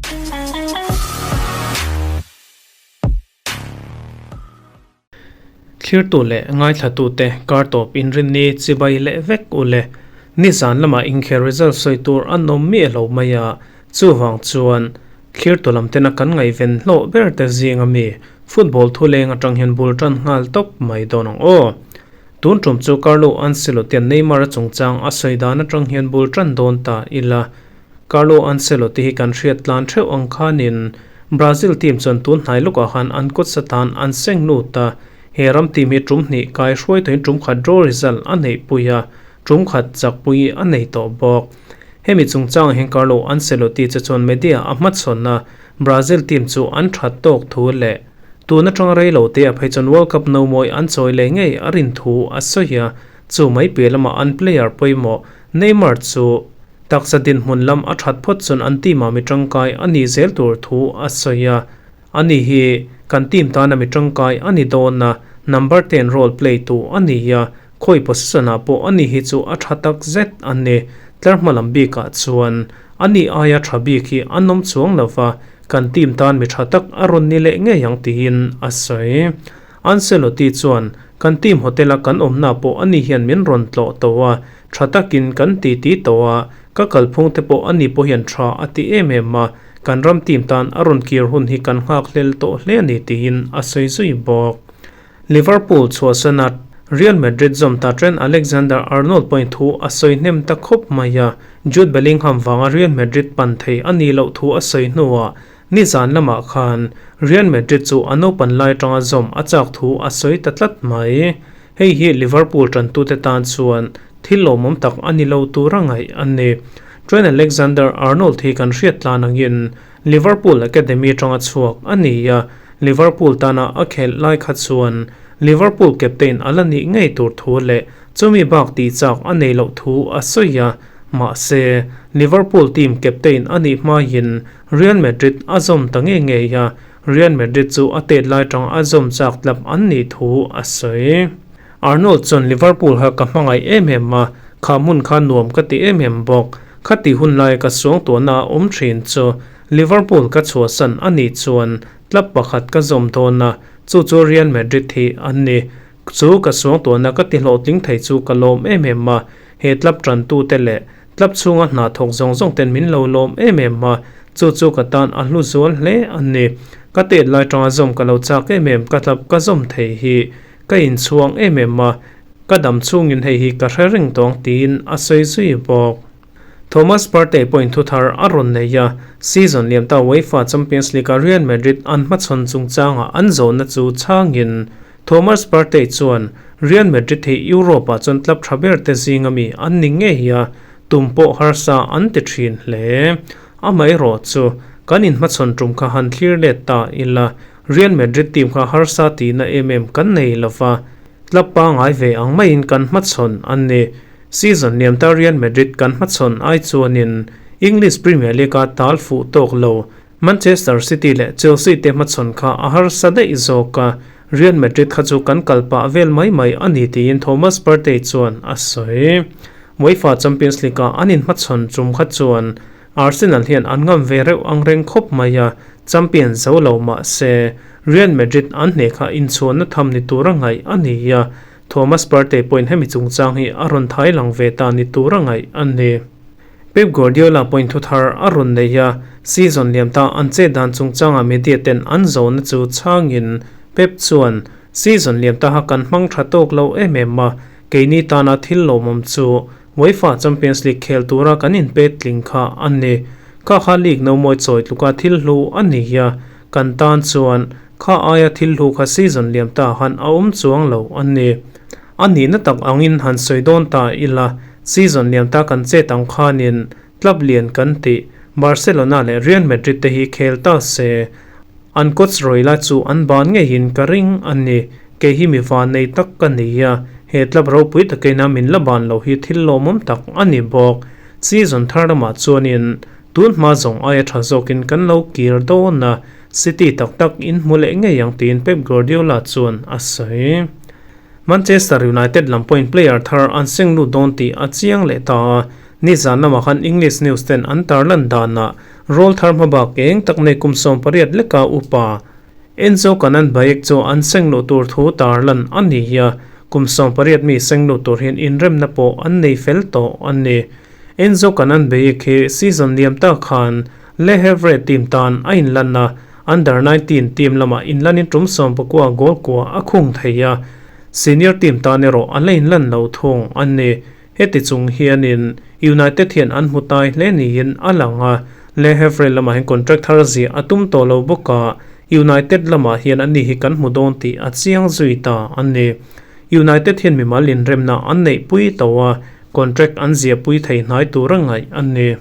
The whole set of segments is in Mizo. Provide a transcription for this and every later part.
Thlirtu leh ngaithlatute kar tawp inrinni chibai leh vek u le. Nizan lamah inkhel result sawi tur an awm miah lo mai a, chuvang chuan thlirtu lam tena kan ngaihven hlawh ber te zing ami football thuleng atang hian bul tan nghal tawp mai dawn ang aw. Tun tum chu Carlo Ancelotti-a'n Neymar-a chungchang a sawi dan atang hian bul tan dawn ta ila. Carlo Ancelotti hi kan hriat tlan theuh ang khanin Brazil team chuan tun hnai lukah khan an kut satan an seng lut a, he ram team hi tum hnih kai hruaituin tum khat draw result a neihpui a, tum khat chakpui a nei tawh bawk. Hemi chungchangah hian Carlo Ancelotti che chuan media a hmachhawn a, Brazil team chu an that tawk thu leh tun atanga rei lo te a phei chuan World Cup no mawi an chawi leh ngei a rin thu a sawi a, chu mai piah lamah an player pawimawh Neymar chu taksa dinhmun lam a that phawt chuan an team ah mi tangkai a nih zel tur thu a sawi a, ani hi kan team tana mi tangkai a ni dawn a, number ten role play tu a ni a, khawi position ah pawh ani hi chu a tha tak zet a ni, tlar hma lam bikah chuan ani aia tha bik hi an awm chuang lo va, kan team tan mi tha tak a rawn ni leh ngei ang tiin a sawi. Ancelotti chuan, Kan team hotel a kan awmna pawh ani hian min rawn tlawh tawh a, tha takin kan ti ti tawh a, ka kalphung te pawh ani pawh hian tha a ti em em a, kan ram team tan a rawn kir hun hi kan nghak hlel tawh hle a ni tiin a sawi zui bawk. Liverpool chhuahsana Real Madrid zawm ta Trent Alexander-Arnold pawhin thu a sawi hnem ta khawp mai a, Jude Bellingham vanga Real Madrid pan thei a nih loh thu a sawi hnuah nizan lamah khan Real Madrid chu a naupan lai atanga zawm a chak thu a sawi ta tlat mai. Hei hi Liverpool tantute tan chuan thil lawmawm tak a ni lo tur a ngaih a ni. Trent Alexander-Arnold hi kan hriat tlan angin Liverpool Academy atanga chhuak a ni a, Liverpool tana a khelh lai kha chuan Liverpool captain a la nih ngei tur thu leh chumi bak tih chak a nei loh thu a sawi a, mahse, Liverpool team captain a nih hmain Real Madrid a zawm ta ngei ngei a, Real Madrid chu a tet lai tang a zawm chak tlap an nih thu a sawi. Arnold chuan Liverpool kha ka hmangaih em em a, kha hmun kha nuam ka ti em em bawk. Khati hun lai ka suang tuahna a awm thin chu Liverpool ka chhuahsan a nih chuan club pakhat ka zawm dawn a, chu chu Real Madrid hi an ni. Chu ka suang tuahna ka ti hlawhtling thei chu ka lawm em em a, he club tantute leh club chhunga hna thawk zawng zawng ten min lo lawm em em a, chu chu ka tan a hlu zual hle a ni. Ka tet lai tanga zawm ka lo chak em em ka club ka zawm thei hi ka inchhuang em em a, Ka dam chhungin hei hi ka hre reng tawng tiin a sawi zui bawk. Thomas Partey pawhin thu thar a rawn nei a, season liam ta UEFA Champions League-a Real Madrid an hmachhawn chungchangah an zawhna chu chhangin Thomas Partey chuan Real Madrid hi Europe-ah chuan club tha ber te zinga mi an ni ngei a, tum pawh harsa an ti thin hle. Amaherawh chu kan inhmachhawn tum kha han thlir let ta ila, Real Madrid team kha harsa tihna em em kan nei lova, club pangngai ve ang maiin kan hmachhawn an ni. Season liamta Real Madrid kan hmachhawn ai chuanin English Premier League-a tal fuh tawk lo Manchester City leh Chelsea te hmachhawn kha a harsa daih zawk a, Real Madrid kha chu kan kal pah vel mai mai a ni tiin Thomas Partey chuan a sawi. UEFA Champions League-a an inhmachhawn tum kha chuan Arsenal hian an ngam ve reuh ang reng khawp mai a, champion zo lo mah se Real Madrid an hneh kha inchhuanna tham ni tura ngaih a ni a, Thomas Partey pawhin hemi chungchang hi a rawn thai lang ve ta ni tura ngaih a ni. Pep Guardiola pawhin thu thar a rawn nei a, season liam ta an chet dan chungchanga media ten an zawhna chu chhangin Pep chuan, Season liam ta kha kan hmang tha tawk lo em em a, keini tana thil lawmawm chu UEFA Champions League khel tura kan inpet tling kha a ni. Kha kha league no mawi chawi tluka thil hlu a ni a, kan tan chuan kha aia thil hlu kha season liam ta han a awm chuang lo a ni. A nihna tak angin han sawi dawn ta ila, season liam ta kan chet ang khanin club lian kan tih Barcelona leh Real Madrid te hi khel ta se, an coach Royla chu an ban ngeiin ka ring a ni. Kei hi mi van nei tak ka ni a, he club ropui takin a min la ban lo hi thil lawmawm tak a ni bawk. Season thar lamah chuanin tun hma zawng aia tha zawkin kan lo kir dawn a, City tak tak in hmu leh ngei ang tiin Pep Guardiola chuan a sawi. Manchester United lam pawhin player thar an seng lut dawn tih a chiang leh ta a, nizan lamah khan English news ten an tarlan danah. Rawlthar hmabak eng tak nei kum 18 leka upa Enzo Kanan Bayek chu an seng luh tur thu tarlan a ni a, kum 18 mi seng luh tur hian inremna pawh an nei fel tawh a ni. Enzo Kanan Bayek hi season liam tak khan Le Havre team tan a inlan a, Under 19 team lamah inlanin tum 19 goal kua a khung thei a, senior team tan erawh a la inlan lo thung a ni. Heti chung hianin United hian an hmu tai hle niin a lang a, Le Havre lamah hian contract thar ziah a tum tawh lo bawk a, United lamah hian ani hi kan hmu dawn tih a chiang zui ta a ni. United hian mimal inremna an neihpui tawh a, contract an ziahpui thei hnai tur a ngaih a ni.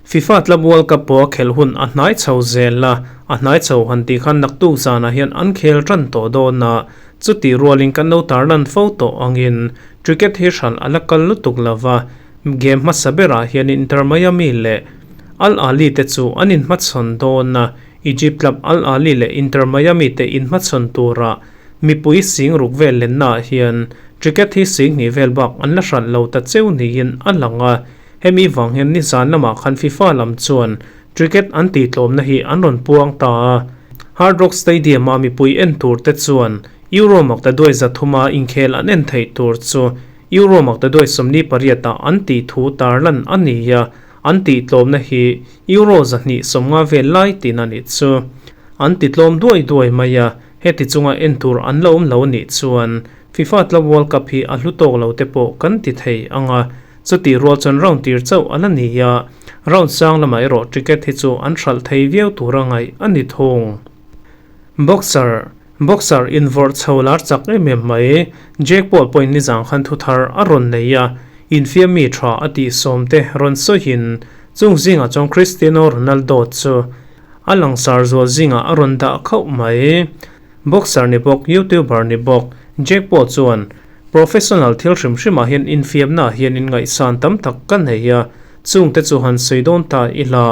FIFA Club World Cup pawh a khelh hun a hnai chho zel a, a hnai chho han tih khan naktuk zanah hian an khel tan tawh dawn a, chutih rualin kan lo tarlan fo tawh angin Cricket hi hran a la kal lutuk lova, game hmasa berah hian Inter Miami leh Al Ahly te chu an inhmachhawn dawn a, Egypt club Al Ahly leh Inter Miami te inhmachhawn tura mipui sing ruk vel lennaah hian cricket hi sing hnih vel bak an la hralh lo ta cheu niin a lang a, hemi vang hian nizan lamah khan FIFA lam chuan cricket an tihtlawmna hi an rawn puang ta a. Hard Rock Stadium-a mipui en tur te chuan Euro makta duai zathuma inkhel an en theih tur chu Euro makta duai 48 ah an tih thu tarlan a ni a, an tih tlawmna hi Euro 250 vel lai tin a nih chu. An ti tlawm duai duai mai a, heti chunga en tur an la awm lo nih chuan FIFA Club World Cup hi a hlu tawk lo te pawh kan ti thei ang a, chutih rual chuan round tir chauh a la ni a, round sang lamah erawh ticket hi chu an hralh thei viau tura ngaih a ni thung. Boxer Boxer invawrh chho lar chak em em mai. Jake Paul pawhin nizang khan thu thar a rawn nei a, infiam mi tha a tih sawm te rawn sawiin chung zingah chuan Cristiano Ronaldo chu a langsar zual zingah a rawn dah khauh mai. Boxer ni bawk, YouTuber ni bawk Jake Paul chuan professional thil hrim hrimah hian infiamnaah hian inngaihsan tam tak ka nei a, chungte chu han sawi dawn ta ila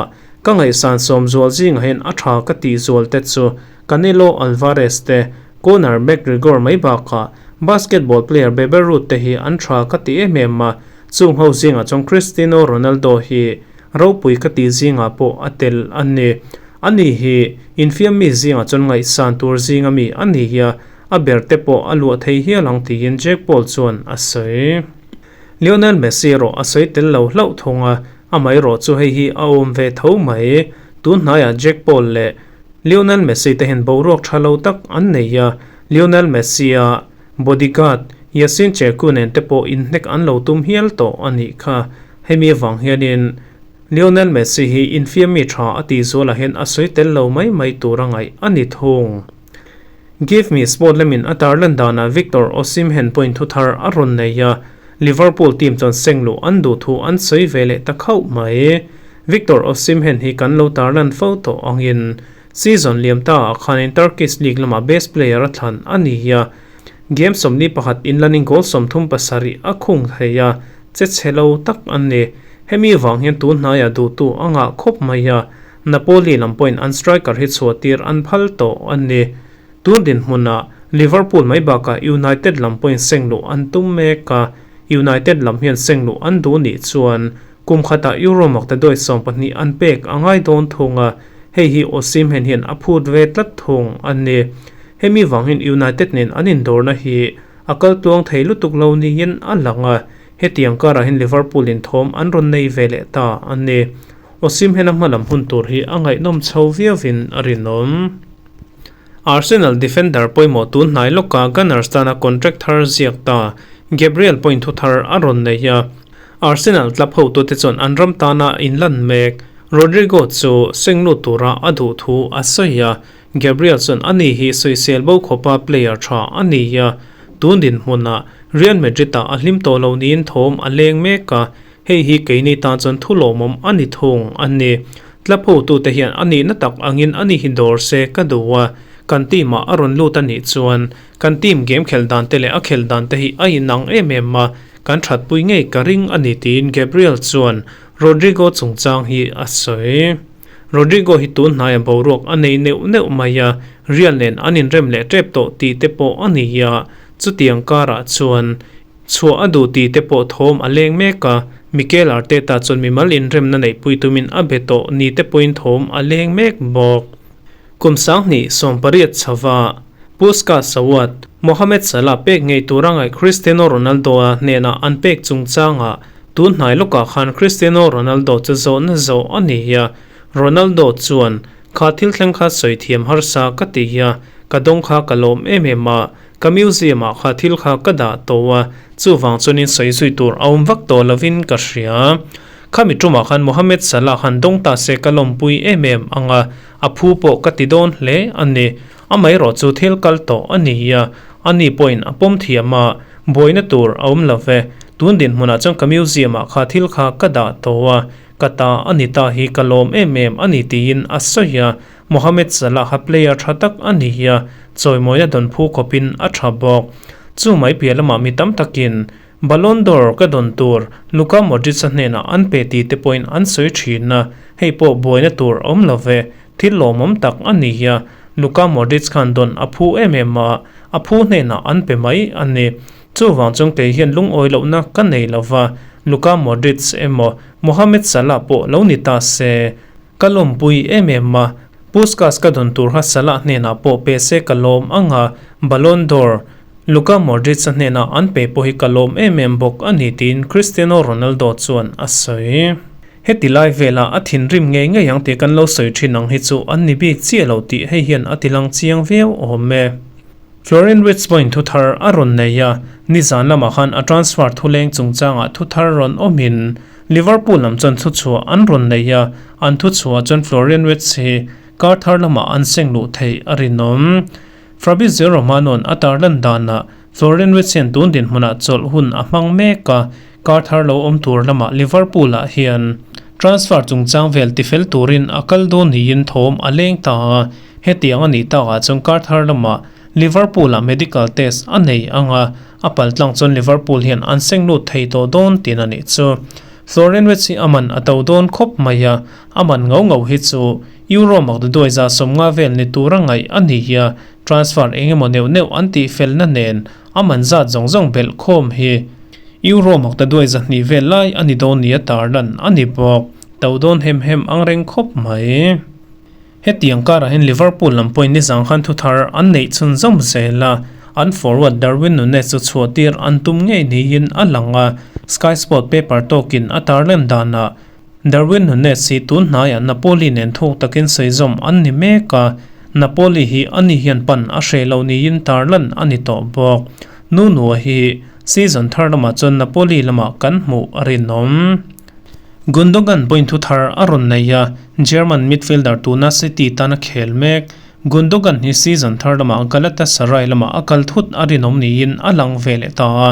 ka ngaihsan sawm zual zingah hian a tha ka tih zual te chu Canelo Alvarez te, Conor McGregor mai bakah basketball player Bebe Ruth te hi an tha ka ti em em a, chung ho zingah chuan Cristiano Ronaldo hi ropui ka tih zingah pawh a tel a ni. Ani hi infiam mi zingah chuan ngaihsan tur zinga mi a ni a, a ber te pawh a luah thei hial ang tiin Jake Paul chuan a sawi. Lionel Messi erawh a sawi tel lo hlauh thung a, amaherawh chu hei hi a awm ve tho mai. Tun hnaiah Jake Paul leh Lionel Messi te hian boruak tha lo tak an nei a, Lionel Messi-a bodyguard Yassine Cheikhou nen te pawh inhnek an lo tum hial tawh a nih kha. Hemi avang hianin Lionel Messi hi infiam mi tha a tih zualah hian a sawi tel lo mai mai tur a ngaih a ni thung. Give Me Sport lamin a tarlan danah Victor Osimhen pawhin thu thar a rawn nei a, Liverpool team chuan seng luh an duh thu an sawi ve leh ta khauh mai. Victor Osimhen hi kan lo tarlan fo tawh angin season liam ta ah khanin Turkish League lamah best player a thlan a ni a, game 41 inlanin goal 37 a khung thei a, che chhe lo tak a ni. Hemi vang hian tun hnaiah duhtu a ngah khawp mai a, Napoli lam pawhin an striker hi chhuah tir an phal tawh a ni. Tun dinhmunah Liverpool mai bakah United lam pawhin seng luh an tum mek a, United lam hian seng luh an duh nih chuan kum khatah Euro makta duai 12 an pek a ngai dawn thung a, hei hi Osimhen hian a phut ve tlat thung a ni. Hemi vang hian United nen an indawrna hi a kal tluang thei lutuk lo niin a lang a, hetiang karah hian Liverpool in thawm an rawn nei ve leh ta a ni. Osimhen a hmalam hun tur hi a ngaihnawm chho viauin a rinawm. Arsenal defender pawimawh tun hnai lawka Gunners tana contract thar ziak ta Gabriel pawhin thu thar a rawn nei a. Arsenal club hotute chuan an ram tana inlan mek Rodrigo chu seng lut tura a duh thu a sawi a. Gabriel chuan ani hi sawisel bo khawpa player tha a ni a, tun dinhmunah Real Madrid-ah a hlim tawh lo niin thawm a leng mek a, hei hi keini tan chuan thu lawmawm a ni thung a ni. Club hotute hian a nihna tak angin ani hi dawr se ka duh a, kan team-ah a rawn lut a nih chuan kan team game khelh dan te leh a khelh dan te hi a inang em em a, kan thatpui ngei ka ring a ni tiin Gabriel chuan Rodrigo chungchang hi a sawi. Rodrigo hi tun hnaia boruak a nei neuh neuh mai a, Real nen an inrem leh tep tawh tih te pawh a ni a, chutiang karah chuan. Chhuah a duh tih te pawh thawm a leng mek a, Mikel Arteta chuan mimal inremna neihpui tumin a be tawh ni te pawhin thawm a leng mek bawk. Kum 2018 chhova Puskas Award Mohamed Salah pek ngei tura ngaih Cristiano Ronaldo-a hnenah an pek chungchangah tun hnai lawkah khan Cristiano Ronaldo chu zawhna zawh a ni a, Ronaldo chuan, Kha thil thleng kha sawi thiam harsa ka ti a, ka dawng kha ka lawm em em a, ka museum ah kha thil kha ka dah tawh a, chuvang chuanin sawi zui tur a awm vak tawh lovin ka hria. Khami tumah khan Mohamed Salah han dawng ta se ka lawmpui em em ang a, a phu pawh ka ti dawn hle a ni. Amaherawh chu thil kal tawh a ni a, ani pawhin a pawm thiam a, buaina tur a awm lo ve. Tun dinhmunah chuan ka museum ah kha thil kha ka dah tawh a, Ka ta a ni ta hi ka lawm em em a ni tiin a sawi a, Mohamed Salah a player tha tak a ni a, chawimawina dawn phu khawpin a tha bawk. Chu mai piah lamah mi tam takin Ballon d'Or ka dawn tur Luka Modric-a hnenah an pe ti te pawhin an sawi thin a, hei pawh buaina tur a awm lo ve, thil lawmawm tak a ni a, Luka Modric khan dawn a phu em em a, a phu hnenah an pe mai a ni. Chuvang chuan kei hian lungawi lohna ka nei lo va, Luka Modric emaw Mohamed Salah pawh lo ni ta se, ka lawmpui em em a, Puskas ka dawn tur kha Salah hnenah pawh pe se ka lawm ang a, Ballon d'Or Luka Modric-a hnenah an pe pawh hi ka lawm em em bawk a ni tiin Cristiano Ronaldo chuan a sawi. Heti lai velah a thinrim ngei ngei ang tih kan lo sawi thin ang hi chu an ni bik chiah lo tih hei hian a tilang chiang viau awm e. Florian Wirtz pawhin thu thar a rawn nei a, nizan lamah khan a transfer thuleng chungchangah thu thar rawn awmin Liverpool lam chuan thuchhuah an rawn nei a, an thuchhuah chuan Florian Wirtz hi kar thar lamah an seng luh theih a rinawm. Fabrizio Romano-a'n a tarlan danah Florian Wirtz hian tun dinhmunah chawlh hun a hmang mek a, kar thar lo awm tur lamah Liverpool-ah hian transfer chungchang vel tifel turin a kal dawn niin thawm a leng ta a, Hetiang a nih takah chuan kar thar lamah Liverpool-ah medical test a nei ang a, a paltlang chuan Liverpool hian an seng lut thei tawh dawn tiin a nih chu. Florian Wirtz hi a man a to dawn khawp mai a, a man ngau ngau hi chu Euro makduduai 150 vel ni tura ngaih a ni a, transfer eng emaw neuh neuh an tih felna nen a man zat zawng zawng belh khawm hi Euro makduduai 200 vel lai a ni dawn nia tarlan a ni bawk. To dawn hem hem ang reng khawp mai. Hetiang karah hian Liverpool lam pawhin nizang khan thuthar an neih chhunzawm zel a, an forward Darwin Nunez chu chhuahtir an tum ngei niin a lang a, Sky Sport paper tawkin a tarlan danah Darwin Nunez hi tun hnaiah Napoli nen thuk takin sawi zawm an ni mek a, Napoli hi ani hian pan a hreh lo niin tarlan a ni tawh bawk. Nuno hi season thar lamah chuan Napoli lamah kan hmuh a rinawm. Gundogan pawhin thu thar a rawn nei a, German midfielder tuna City tan a khel mek. Gundogan hi season thar lamah Galatasaray lamah a kal thut a rinawm niin a lang ve leh ta a.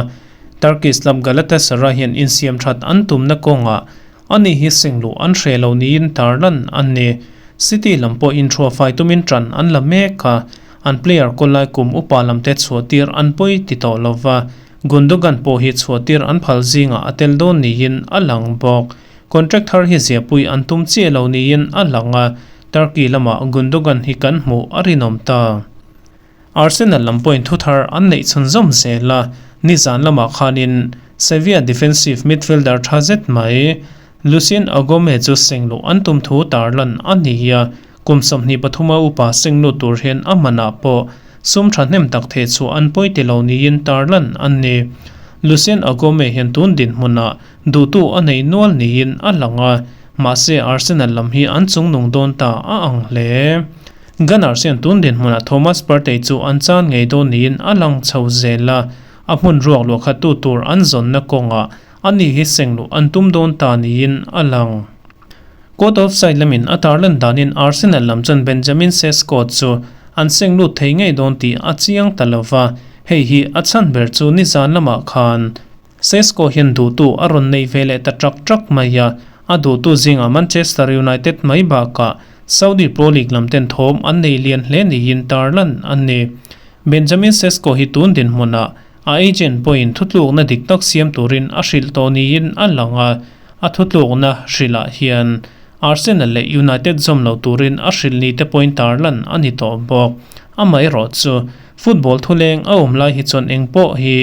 Turkish club Galatasaray hian insiam that an tumna kawngah ani hi sengluh an hreh lo niin tarlan an ni. City lam pawh inthuafai tumin tan an la mek a, an player kawlai kum upa lamte chhuahtir an pawi ti tawh lova. Gundogan pawh hi chhuahtir an phal zingah a tel dawn niin a lang bawk. Contract thar hi ziahpui an tum chiah lo niin a lang a, Turkey lamah Gundogan hi kan hmuh a rinawm ta. Arsenal lam pawhin thu thar an neih chhunzawm zel a, nizan lamah khanin Sevilla defensive midfielder tha zet mai Lucien Agome chu sengluh an tum thu tarlan a ni a, Kum 23 a upa senglut tur hian a manah pawh sum thahnem tak theh chhuah an pawi ti lo niin tarlan an ni. Lucien Agome hian tun dinhmunah duhtu a nei nual niin a lang a, mahse Arsenal lam hi an chungnung dawn ta a ang hle. Gunners hian tun dinhmunah Thomas Partey chu an chan ngei dawn niin a lang chho zel a, a hmun ruak luahkhattu tur an zawnna kawngah ani hi sengluh an tum dawn ta niin a lang. Court of side lamin a tarlan danin Arsenal lam chuan Benjamin Sesko chu an seng lut thei ngei dawn tih a chiang ta lo va, hei hi a chhan ber chu nizan lamah khan Sesko hian duhtu a rawn nei ve leh ta ṭak ṭak mai a, a duhtu zingah Manchester United mai bakah Saudi Pro League lam ten thawm an nei lian hle niin tarlan an ni. Benjamin Sesko hi tun dinhmunah A agent pawhin thutlukna dik tak siam turin a hrilh tawh niin a lang a, a thutlukna hrilhah hian Arsenal leh United zawm lo turin a hrilh ni te pawhin tarlan a ni tawh bawk. Amaherawhchu, football thuleng a awm lai hi chuan eng pawh hi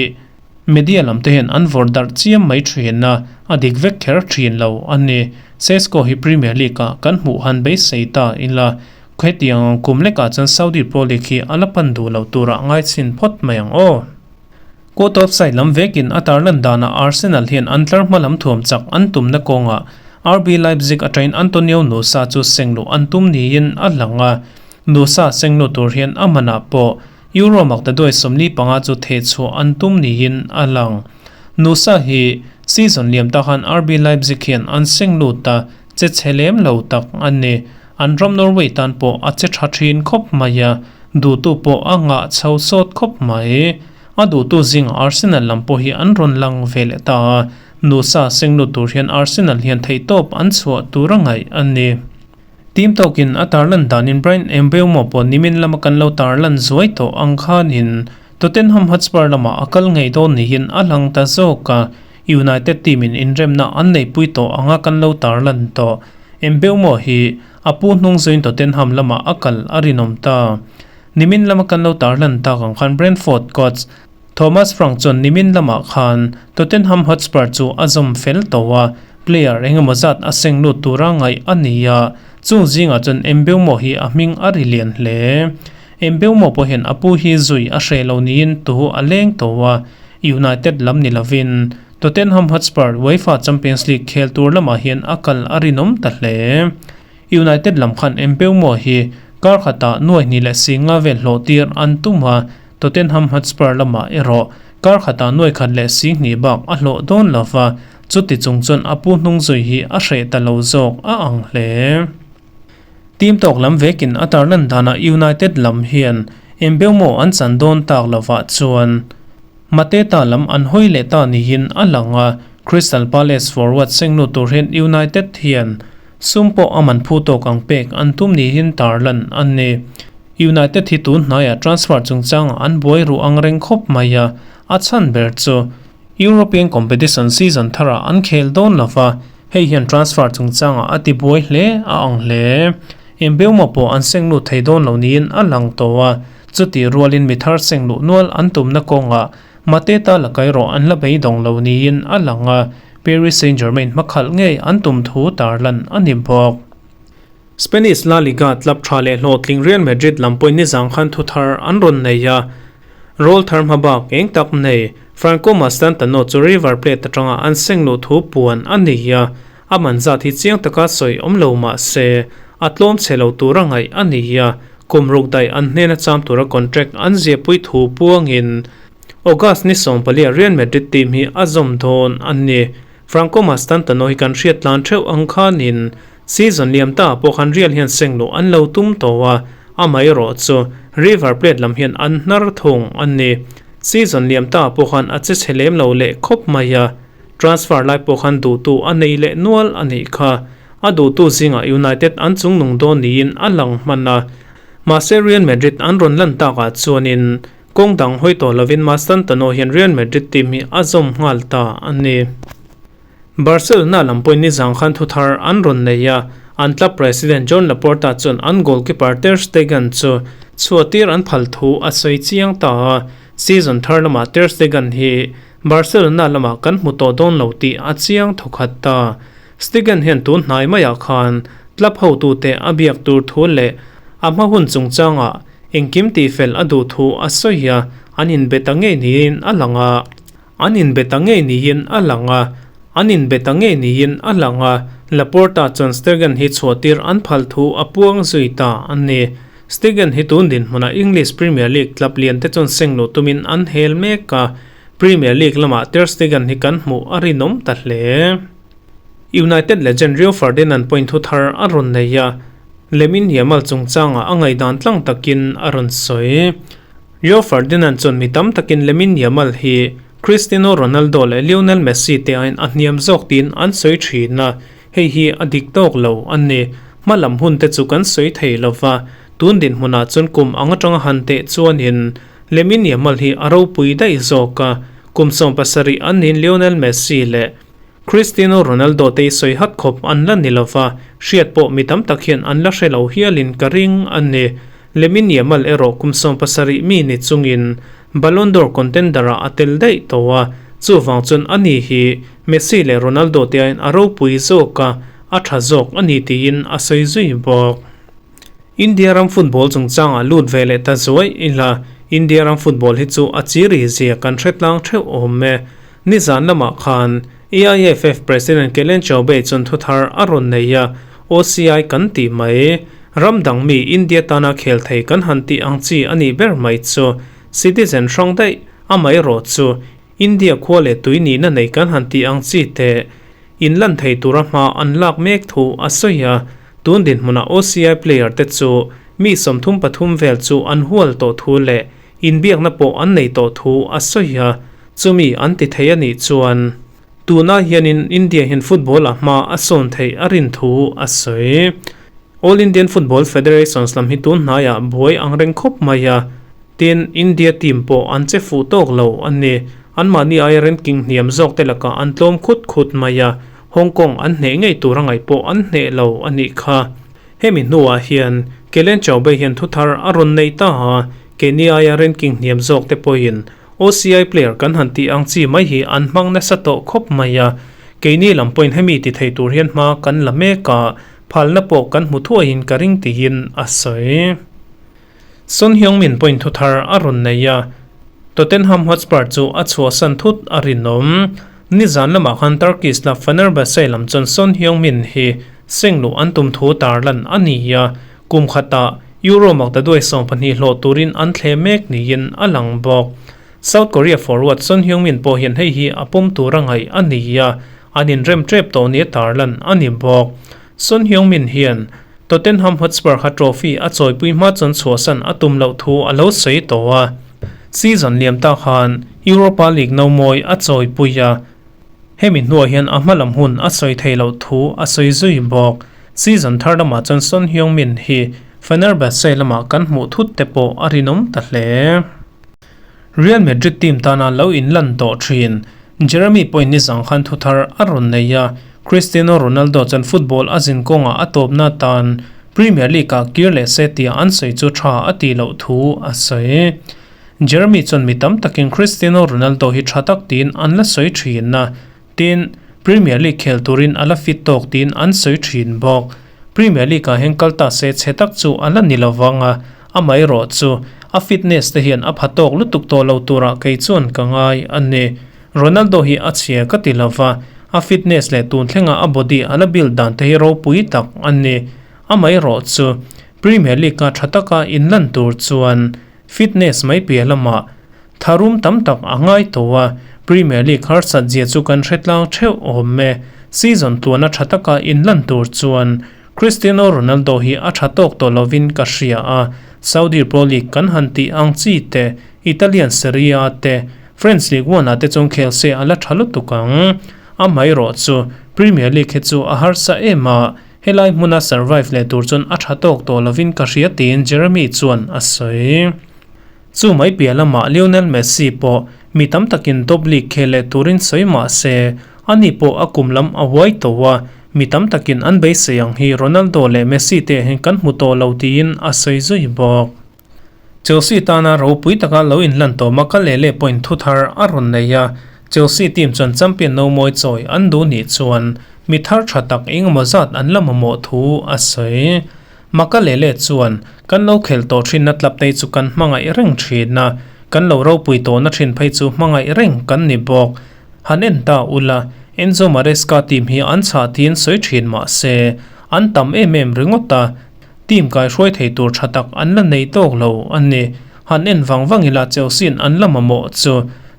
Media lam te hian an vawrh darh chiam mai thin a, a dik vek kher thin lo a ni. Sesko hi Premier League ah kan hmuh han beisei ta ila, hetiang ang kum lekah chuan Saudi Pro League hi a la pan duh lo turah ngai chhin phawt mai ang aw. Court of side lam vekin a tarlan danah Arsenal hian an tlar hma lam thuam chak an tumna kawngah RB Leipzig atangin Antonio Nusa chu sengluh an tum niin a lang a, Nusa sengluh tur hian a manah pawh Euro maktaduai 45 chu thehchhuah an tum niin a lang. Nusa hi season liam ta khan RB Leipzig hian an seng lut a, che chhe lem lo tak a ni. An ram Norway tan pawh a che tha thin khawp mai a, duhtu pawh a ngah chho sawt khawp mai. A duhtu zingah Arsenal lam pawh hi an rawn lang ve leh ta a, Nusa seng lut tur hian Arsenal hian theihtawp an chhuah tur a ngaih a ni. Team tawkin a tarlan danin Bryan Mbeumo pawh nimin lama kan lo tarlan zuai tawh ang khanin Tottenham Hotspur lamah a kal ngei dawn niin a lang ta zawk a, United team-in inremna an neihpui tawh anga kan lo tarlan tawh. Mbeumo hi a pu hnung zuiin Tottenham lamah a kal a rinawm ta. Nimin lama kan lo tarlan tak ang khan Brentford coach Thomas Frank chuan nimin lamah khan Tottenham Hotspur chu a zawm fel tawh a, player eng emaw zat a seng lut tura ngaih a ni a, chung zingah chuan Mbeumo hi a hming a ri lian hle. Mbeumo pawh hian a pu hi zui a hreh lo niin tu a leng tawh a, United lam ni lovin Tottenham Hotspur UEFA Champions League khel tur lamah hian a kal a rinawm ta hle. United lam khan Mbeumo hi kar khatah nuai hnih leh si nga vel hlawh tir an tum a, Tottenham Hotspur lamah erawh kar khatah nuai khat leh si hnih bak a hlawh dawn lo va, chuti chung chuan a pu hnung zui hi a hreh ta lo zawk a ang hle. Team tawk lam vekin a tarlan danah United lam hian Mbeumo an chan dawn tak lovah chuan Mateta lam an hawi leh ta niin a lang a, Crystal Palace forward sengnu tur hian United hian Sum pawh a man phu tawk ang pek an tum niin tarlan a ni. United hi tun hnaiah transfer chungchangah an buai ruh ang reng khawp mai a, a chhan ber chu European competition season tharah an khel dawn lo va, hei hian transfer chungchangah a ti buai hle a ang hle. Mbeumo pawh an seng lut thei dawn lo niin a lang tawh a, chutih rualin mi thar seng luh nual an tumna kawngah Mateta la kai erawh an la beidawng lo niin a lang a, Paris Saint-Germain hmakhalh ngei an tum thu tarlan a ni bawk. Spanish La Liga club tha leh hlawhtling Real Madrid lam pawhin nizang khan thu thar an rawn nei a, role thar hma bak eng tak nei Franco Mastantuono chu River Plate atanga an seng luh thu puan a ni a, a man zat hi chiang taka sawi awm lo mah se a tlawm chhe lo tura ngaih a ni a, Kum ruk daih an hnena cham tura contract an ziahpui thu puangin August ni 14 Real Madrid team hi a zawm dawn a ni. Franco Mastantuono hi kan hriat tlan theuh ang khanin season liam ta pawh khan Real hian seng luh an lo tum tawh a, amaherawh chu River Plate lam hian an hnar thung a ni. Season liam ta pawh khan a che chhe lem lo leh khawp mai a, transfer lai pawh khan duhtu a nei leh nual a nih kha. A duhtu zingah United an chungnung dawn niin a lang hman a, mahse Real Madrid an rawn lan takah chuanin kawng dang hawi tawh lovin Mastantuono hian Real Madrid team hi a zawm nghal ta a ni. Barcelona lam pawhin nizang khan thuthar an rawn nei a, an club president Joan Laporta chuan an goalkeeper Ter Stegen chu chhuahtir an phal thu a sawi chiang ta a, season thar lamah Ter Stegen hi Barcelona lamah kan hmu tawh dawn lo tih a chiang thawkhat ta. Stegen hian tun hnai maiah khan club hotute a biak tur thu leh a hma hun chungchangah engkim tihfel a duh thu a sawi a, an inbe ta ngei niin a lang a. An inbe ta ngei niin a lang a. An inbe ta ngei niin a lang a. Laporta chuan Stegen hi chhuahtir an phal thu a puang zui ta a ni. Stegen hi tun dinhmunah English Premier League club lian te chuan seng luh tumin an hel mek a, Premier League lamah Ter Stegen hi kan hmuh a rinawm ta hle. United legend Rio Ferdinand pawhin thu thar a rawn nei a, Lamine Yamal chungchangah a ngaihdan tlang takin a rawn sawi. Rio Ferdinand chuan mi tam takin Lamine Yamal hi Cristiano Ronaldo leh Lionel Messi te aiin a hniam zawk tiin an sawi thin a, hei hi a dik tawk lo a ni. Hma lam hun te chu kan sawi thei lo va, tun dinhmunah chuan kum ang atanga han teh chuanin Lamine Yamal hi a ropui daih zawk a, kum 17 an niin Lionel Messi leh Cristiano Ronaldo te i sawi hat khawp an la ni lova, hriat pawh mi tam tak hian an la hre lo hialin ka ring a ni. Lamine Yamal erawh kum 17 mi ni chungin Ballon d'Or contender-ah a tel daih tawh a. Chuvang chuan ani hi Messi leh Ronaldo te aiin a ropui zawk a, a tha zawk a ni tiin a sawi zui bawk. India ram football chungchangah lut ve leh ta zuai ila, India ram football hi chu a chiri zia kan hre tlang theuh awm e. Nizan lamah khan AIFF President Kellen Chaubey chuan thuthar a rawn nei a, OCI kan tih mai. Ram dang mi India tana khel thei kan han tih ang chi a nih ber mai chu citizen hrang daih amaherawh chu India khua leh tui nihna nei kan han tih ang chi te in lan thei tura hma an lak mek thu a sawi a, tun dinhmunah OCI player te chu mi 33 vel chu an hual tawh thu leh inbiakna pawh an nei tawh thu a sawi a, chumi an ti thei a nih chuan tunah hianin India hian football ah hma a sawn theih a rin thu a sawi. All Indian Football Federations lam hi tun hnaiah buai ang reng khawp mai a. Tin, India team pawh an che fuh tawk lo a ni. Anmahni aia ranking hniam zawk te lakah an tlawm khut khut mai a, Hong Kong an hneh ngei tur a ngaih pawh an hneh lo a nih kha. Hemi hnuah hian Kellen Chaubey hian thuthar a rawn nei ta a, keini aia ranking hniam zawk te pawhin OCI player kan han tih ang chi mai hi an hmang nasa tawh khawp mai a, keini lam pawhin hemi ti thei tur hian hma kan la mek a, phalna pawh kan hmu thuaiin ka ring tiin a sawi. Son Heung-min pawhin thuthar a rawn nei a, Tottenham Hotspur chu a chhuahsan thut a rinawm. Nizan lamah khan Turkish la Fenerbahce lam chuan Son Heung-min hi seng luh an tum thu tarlan a ni a, kum khatah Euro maktaduai 12 hlawh turin an thle mek niin a lang bawk. South Korea forward Son Heung-min pawh hian hei hi a pawm tur a ngaih a ni a, an inrem tep tawh nia tarlan a ni bawk. Son Heung-min hian Tottenham Hotspur kha trophy a chawipui hma chuan chhuahsan a tum loh thu a lo sawi tawh a. Season liam tak khan Europa League no mawi a chawipui a, hemi hnuah hian a hma lam hun a sawi thei loh thu a sawi zui bawk. Season thar lamah chuan Son Heung-min hi Fenerbahce lamah kan hmuh thut te pawh a rinawm ta hle. Real Madrid team tana lo inlan tawh thin Jeremy pawhin nizang khan thuthar a rawn nei a, Cristiano Ronaldo chuan football a zin kawngah a tawpna tan Premier League-ah kir leh se tia an sawi chu tha a tih loh thu a sawi. Jeremy chuan mi tam takin Cristiano Ronaldo hi tha tak tiin an la sawi thin a, tin, Premier League khel turin a la fit tawk tiin an sawi thin bawk. Premier League-ah hian kal ta se chhe tak chu a la ni lo vang a, Amaherawh chu, a fitness te hian a pha tawk lutuk tawh lo turah kei chuan ka ngai a ni. Ronaldo hi a chhia ka ti lova, a fitness leh tun thlenga a body a la build dan te hi ropui tak a ni. Amaherawh chu, Premier League-a tha taka inlan tur chuan fitness mai piah lamah tharum tam tak a ngai tawh a, Premier League harsat zia chu kan hre tlang theuh awm e. Season tluana tha taka inlan tur chuan Cristiano Ronaldo hi a tha tawk tawh lovin ka hria a, Saudi Pro League kan han tih ang chi te, Italian Serie A te, French Ligue 1 ah te chuan khel se a la tha lutuk ang. Amaherawh chu Premier League hi chu a harsa em a, helai hmuna survive leh tur chuan a tha tawk tawh lovin ka hria tiin Jeremy chuan a sawi. Chu mai piah lamah Lionel Messi pawh mi tam takin top league khel leh turin sawi mah se, ani pawh a kum lam a huai tawh a, mi tam takin an beisei ang hi Ronaldo leh Messi te hian kan hmu tawh lo tiin a sawi zui bawk. Chelsea tana ropui taka lo inhlan tawh Makalele pawhin thu thar a rawn nei a, Chelsea team chuan champion no mawi chawi an duh nih chuan mi thar tha tak engemaw zat an la mamawh thu a sawi. Makalele chuan, Kan lo khelh tawh thinna tlaptei chu kan hmangaih reng thin a, kan lo ropui tawhna thin phei chu hmangaih reng kan ni bawk. Han en ta ula, Enzo Maresca team hi an chhah tiin sawi thin mah se, an tam em em ringawt a, team kaihruai thei tur tha tak an la nei tawk lo a ni. Han en vang vang ila Chelsea-in an la mamawh chu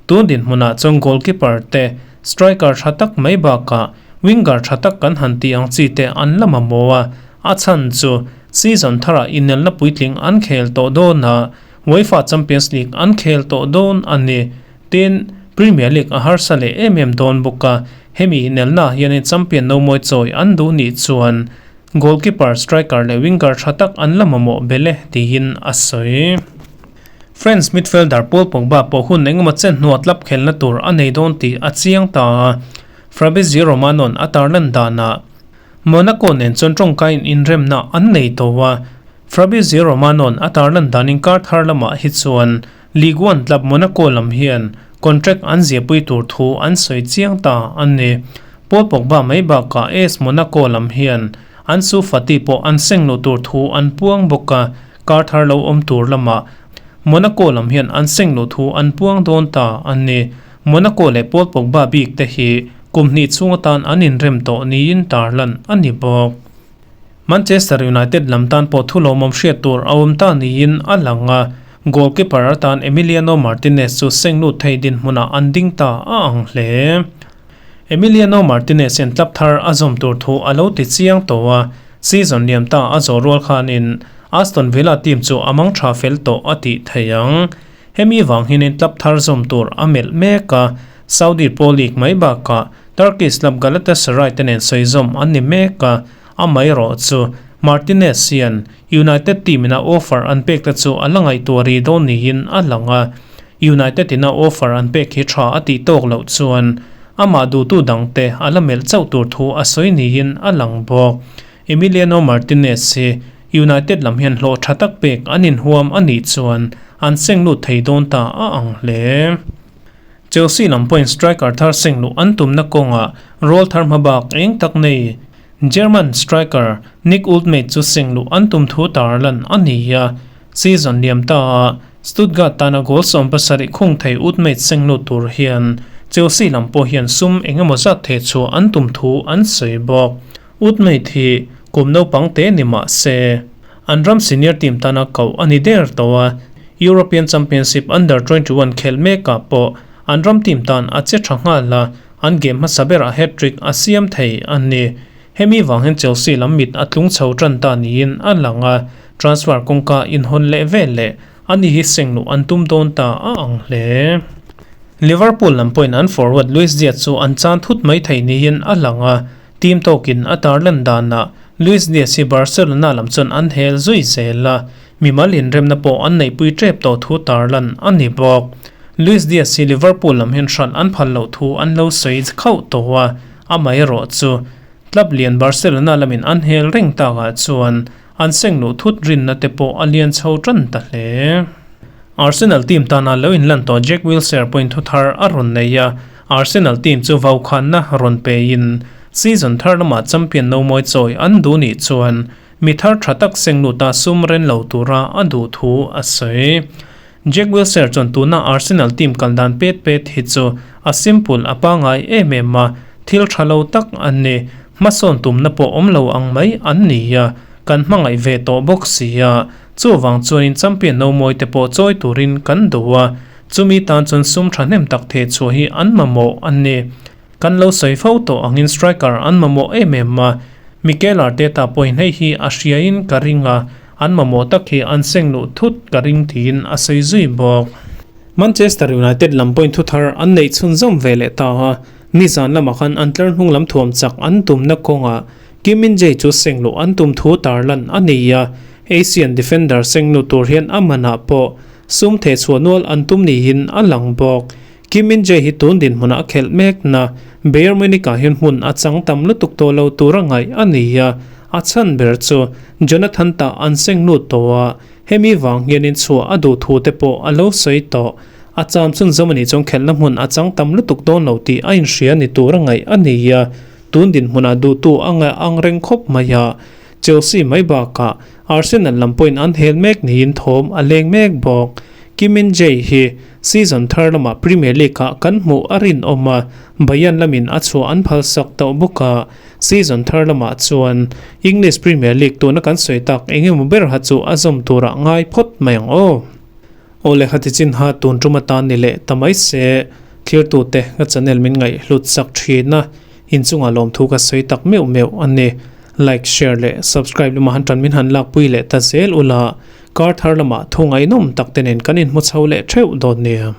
tun dinhmunah chuan goalkeeper te, striker tha tak mai bakah winger tha tak kan han tih ang chi te an la mamawh a, A chhan chu season tharah inelna puitling an khel tawh dawn a, UEFA Champions League an khel tawh dawn a ni. Tin, Premier League a harsa leh em em dawn bawk a, hemi inelnaah hianin champion no mawi chawi an duh nih chuan goalkeeper, striker leh winger tha tak an la mamawh bel e, tiin a sawi. France midfielder Paul Pogba pawh hun engemaw chen hnuah club khelna tur a nei dawn tih a chiang ta a, Fabrizio Romano-a'n a tarlan danah, Monaco nen chuan tawngkaiin inremna an nei tawh a, Fabrizio Romano-a'n a tarlan danin kar thar lamah hi chuan Ligue 1 club Monaco lam hian contract an ziahpui tur thu an sawi chiang ta a ni. Paul Pogba mai bakah AS Monaco lam hian Ansu Fati pawh an seng luh tur thu an puang bawk a, kar thar lo awm tur lamah Monaco lam hian an seng luh thu an puang dawn ta a ni. Monaco leh Paul Pogba bik te hi kum hnih chhung atan an inrem tawh niin tarlan a ni bawk. Manchester United lam tan pawh thu lawmawm hriat tur a awm ta niin a lang a, goalkeeper atan Emiliano Martinez chu seng lut thei dinhmunah an ding ta a ang hle. Emiliano Martinez hian club thar a zawm tur thu a lo ti chiang tawh a, season liam ta a zawh rual khanin Aston Villa team chu a mang tha fel tawh a tih theih ang. Hemi vang hianin club thar zawm tur a melh mek a, Saudi Pro League mai bakah Turkish club Galatasaray te nen sawi zawm an ni mek a, amaherawh chu Martinez hian United team ina offer an pek te chu a la ngaihtuah rih dawn niin a lang a, United ina offer an pek hi tha a tih tawk loh chuan amah duhtu dangte a la melh chauh tur thu a sawi niin a lang bawk. Emiliano Martinez hi United lam hian hlawh tha tak pek an inhuam a nih chuan an seng lut thei dawn ta a ang hle. Chelsea lam pawhin striker thar seng luh an tumna kawngah role thar hmabak eng tak nei German striker Nick Woltemade chu seng luh an tum thu tarlan a ni a. Season liam ta a Stuttgart tana goal 70 khung thei Woltemade seng lut tur hian Chelsea lam pawh hian sum eng emaw zat theh chhuah an tum thu an sawi bawk. Woltemade hi kum naupang te ni mah se an ram senior team tana koh a ni der tawh a, European Championship Under 21 khelh mekah pawh an ram team tan a che tha nghal a, an game hmasa berah hat-trick a siam thei a ni. Hemi vang hian Chelsea lam mit a tlung chho tan ta niin a lang a, transfer kawngka inhawn leh vel leh a ni hi seng luh an tum dawn ta a ang hle. Liverpool lam pawhin an forward Luis Diaz chu an chan thut mai thei niin a lang a, team tawkin a tarlan danah Luis Diaz hi Barcelona lam chuan an hel zui zel a, mimal inremna pawh an neihpui tep tawh thu tarlan a ni bawk. Luis Diaz hi Liverpool lam hian hralh an phal loh thu an lo sawi khauh tawh a, Amaherawh chu, club lian Barcelona lamin an hel reng takah chuan an seng luh thut rinna te pawh a lian chho tan ta hle. Arsenal team tana lo inlan tawh Jack Wilshere pawhin thu thar a rawn nei a, Arsenal team chu vaukhanna rawn pein season thar lamah champion no mawi chawi an duh nih chuan mi thar tha tak seng luta sum ren lo tura a duh thu a sawi. Jack Wilshere chuan tuna Arsenal team kal dan pet pet hi chu a simple a pangai em em a, thil tha lo tak an ni. Hmasawn tumna pawh awm lo ang mai an ni a, kan hmangaih ve tawh bawk si a. Chuvang chuanin champion no mawi te pawh chawi turin kan duh a, chumi tan chuan sum thahnem tak theh chhuah hi an mamawh an ni. Kan lo sawi fo tawh angin striker an mamawh em em a, Mikel Arteta pawhin hei hi a hriain ka ring a, An mamawh tak hi an seng luh thut ka ring tiin a sawi zui bawk. Manchester United lam pawhin thuthar an neih chhunzawm ve leh ta a, nizan lamah khan an tlar hnung lam thuam chak an tumna kawngah Kim Min-jae chu seng luh an tum thu tarlan a ni a, Asian defender seng luh tur hian a manah pawh sum thehchhuah nual an tum niin a lang bawk. Kim Min-jae hi tun dinhmunah a khelh mekna Bayern Munich-ah hian hmun a chang tam lutuk tawh lo tura ngaih a ni a, A chhan ber chu Jonathan tah an seng lut tawh a, hemi vang hianin chhuah a duh thu te pawh a lo sawi tawh. A cham chun zawm anih chuan khelhna hmun a chang tam lutuk dawn lo tih a inhria ni tur a ngaih a ni a, tun dinhmunah duhtu a ngaih ang reng khawp mai a. Chelsea mai bakah Arsenal lam pawhin an hel mek niin thawm a leng mek bawk. Kim Min-jae hi season thar lamah Premier League-ah kan hmuh a rinawm a, Bayern lamin a chhuah an phalsak tawh bawk a. Season thar lamah chuan English Premier League tuna kan sawi tak eng emaw ber ha chu a zawm turah ngai phawt mai ang aw. Aw le khati chin ha tun tum atan ni leh ta mai se, thlirtute ka channel min ngaih hlut sak thin a, inchungah lawmthu ka sawi tak meuh meuh a ni. Like, share leh subscribe lamah han tan min han lakpui leh ta zel ula, kar thar lamah thu ngaihnawm tak te nen kan inhmu chho leh theuh dawn nia.